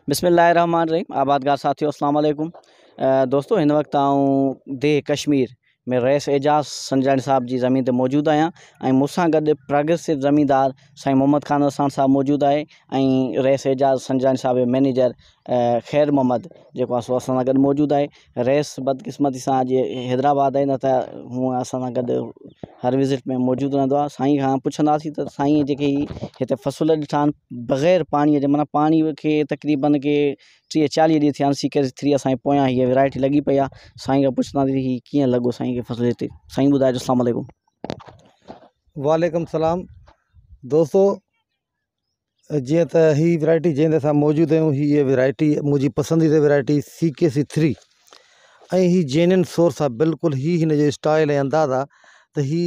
بسم الله الرحمن الرحيم آبادگار ساٿيو اسلام عليڪم دوستو هن وقت آئون ديهه ڪشمير ۾ رئيس اعجاز سنجراڻي صاحب جي زمين تي موجود آهيان ۽ مون سان گڏ پراگريسو زميندار سائين محمد خان وساڻ صاحب موجود آهي ۽ رئيس اعجاز سنجراڻي صاحب جو مئنيجر خير محمد جيڪو آهي سو اسان سان گڏ موجود آهي رئيس بدقسمتي سان اڄ حيدرآباد آهي نه ته هونء اسان سان گڏ هر وزٽ ۾ موجود رهندو آهي سائين کان پڇنداسين ته سائين جيڪي هتي فصل ڏٺا آهن بغير پاڻي جي معنيٰ پاڻي کي تقريبن ڪي ٽيهه چاليهه ڏينهن ٿيا آهن سي ڪي ٿري اسان جي پويان هيء ورائٽي لڳي پئي آهي سائين کان پڇنداسين هي ڪيئن لڳو سائين کي فصل هتي سائين ٻڌائجو اسلام عليڪم. وعليڪم السلام دوستو جيئن ته هي ورائٽي جنهن تي اسان موجود آهيون هي ورائٽي منهنجي پسنديده ورائٽي سي ڪي سي ٿري ۽ هي جينين سورس آهي بلڪل هي هن جو اسٽائل ۽ انداز آهي ته هي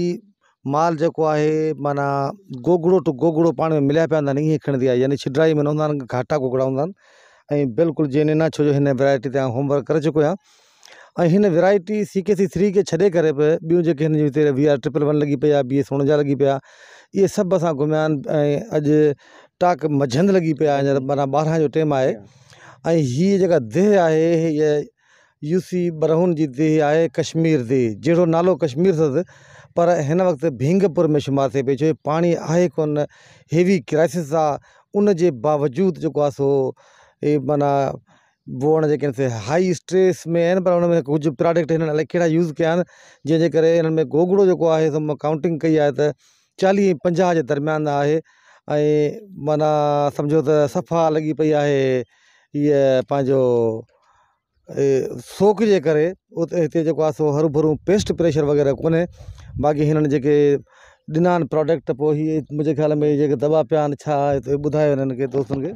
مال جيڪو آهي معنيٰ گوگڙو ٽو گوگڙو پاڻ ۾ مليا پيا هوندا آهن ائين کڻندي آهي يعني ڇڊرائي ۾ نه هوندا آهن گهاٽا گوگڙا هوندا آهن ۽ بلڪل جينين آهي ڇو جو هن ورائٽي تي آئون هوم ورڪ ڪري چڪو آهيان ۽ هن ورائٽي سي ڪي سي ٿري کي ڇڏي ڪري به ٻيون جيڪي هن جون هتي وي آر ٽرپل ون لڳي پئي آهي بي ايس 49 لڳي پئي آهي اهي سڀ اسان گهميا آهن ۽ اڄ ٽاڪ منجهند لڳي پئي آهي هينئر معنيٰ 12 جو ٽيم آهي ۽ هيء جيڪا ديهه آهي هيء يو سي برهون جي ديهه آهي ڪشمير ديهه جهڙو نالو ڪشمير اٿس پر هن وقت ڀينگپور ۾ شمار ٿئي پئي ڇو جو پاڻي آهي ڪونه هيوي ڪرائسس آ ان جي باوجود جيڪو آ سو هي معنيٰ ووڻ جيڪي آهن سي هائي اسٽريس ۾ آهن پر ان ۾ ڪجهه پراڊڪٽ هنن الائي ڪهڙا يوز ڪيا آهن جنهن جي ڪري انهن ۾ گوگڙو جيڪو آهي سو مان ڪائونٽنگ ڪئي آهي ته 40 ۽ 50 جي درميان آهي ۽ معنيٰ سمجهو ته صفا لڳي پئي آهي هيء پنهنجو سوڪ جي ڪري اتي هتي جيڪو آهي سو هرو ڀرو پيسٽ پريشر وغيره ڪونهي باقي هنن جيڪي ڏنا آهن پراڊڪٽ پوء هي منهنجي خيال ۾ جيڪي دٻا پيا آهن ڇا آهي ٻڌايو هنن کي دوستن کي.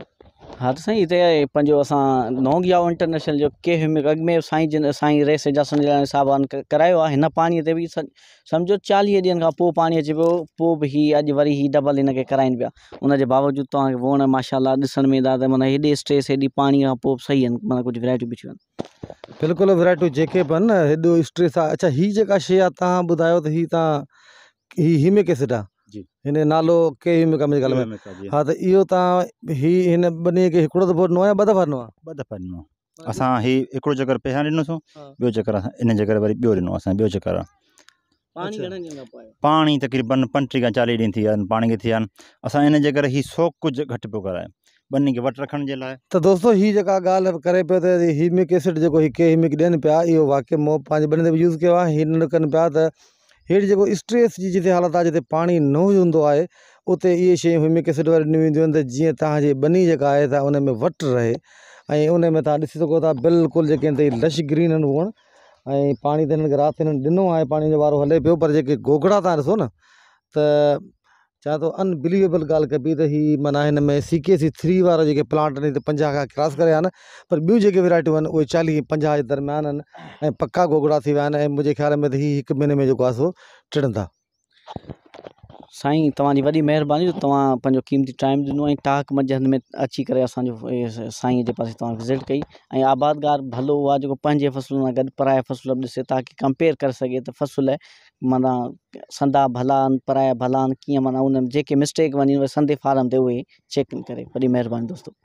ها ته سائين هتي پنهنجو اسان نونگ ياو انٽرنيشنل جو ڪي هيمڪ اڳ ۾ سائين جن سائين رئيس اعجاز سنجراڻي صاحب وارن ڪرايو آهي هن پاڻي تي به سمجهو 40 ڏينهن کان پوء پاڻي اچي پيو پوء به هي اڄ وري هي ڊبل هن کي ڪرائين پيا ان جي باوجود توهان کي ووڻ ماشاء الله ڏسڻ ۾ ايندا ته معنيٰ هيڏي اسٽريس هيڏي پاڻي کان پوء به صحيح آهن معنيٰ ڪجهه ورائٽيون بچيون آهن. بلڪل ورائٽيون جيڪي به آهن نه هيڏو اسٽريس آهي اڇا هي جيڪا شي آهي توهان ٻڌايو ته هي توهان هي هيمڪ ايسڊ آهي جي هن جو نالو ڪي هيمڪ آهي منهنجي خيال ۾ ها ته اهو توهان هي هن ٻني کي هڪڙو دفعو ڏنو آهي يا ٻه دفعا ڏنو آهي؟ ٻه دفعا ڏنو آهي. اسان هي هڪڙو چڪر پهريان ڏنوسون ٻيو چڪر اسان ان جي ڪري وري ٻيو ڏنو اسان ٻيو چڪر آ پاڻي گهڻن ڏينهن کان پوء آيو؟ پاڻي تقريبن 35 کان 40 ڏينهن ٿي ويا آهن پاڻي کي ٿي ويا آهن اسان ان جي ڪري هي سوڪ ڪجهه گهٽ پيو ڪرائي ٻني کي وٽ رکڻ جي لاء. ته دوستو هي جيڪا ڳالهه ڪري پيو ته هيمڪ ايسڊ جيڪو هي ڪي هيمڪ ڏين پيا اهو واقعي مون پنهنجي ٻني تي به يوز ڪيو آهي هي نه ڪن پيا ته هيٺ جيڪو اسٽريس جي جتي حالت آهي جتي پاڻي نه هوندو آهي اتي اهي شيون هيومڪ ايسڊ واريون ڏنيون وينديون آهن ته جيئن توهان جي ٻني جيڪا آهي ته ان ۾ وٽ رهي ۽ ان ۾ توهان ڏسي سگهو ٿا بلڪل جيڪي آهن ته لش گرين آهن وڻ ۽ پاڻي ته هنن کي رات هنن ڏنو آهي پاڻي جو وارو هلي پيو پر جيڪي گوگڙا توهان ڏسو نه ته چوان ٿو ان بليويبل ڳالهه ڪبي ته هي معنيٰ هن ۾ سي ڪي سي ٿري وارا جيڪي پلانٽ آهن هتي 50 کان ڪراس ڪري ويا آهن پر ٻيون جيڪي ورائٽيون آهن اهي 40 50 جي درميان آهن ۽ پڪا گوگڙا ٿي ويا آهن ۽ منهنجي خيال ۾ ته هي هڪ مهيني ۾ جيڪو آهي سو ٽڙندا. سائين توهان جي وڏي مهرباني جو توهان پنهنجو قيمتي ٽائيم ڏنو ۽ ٽاڪ منجهند ۾ اچي ڪري اسان جو سائين جي پاسي توهان وزٽ ڪئي ۽ آبادگار ڀلو اهو آهي جيڪو پنهنجي فصل سان گڏ پرائي فصل به ڏسي تاڪي ڪمپيئر ڪري سگهي ته فصل معنيٰ سندا ڀلا آهن پرايا ڀلا آهن ڪيئن معنيٰ ان ۾ جيڪي مسٽيڪ وڃي اهي سندي فارم تي اهي چيڪ ڪري وڏي مهرباني دوستو.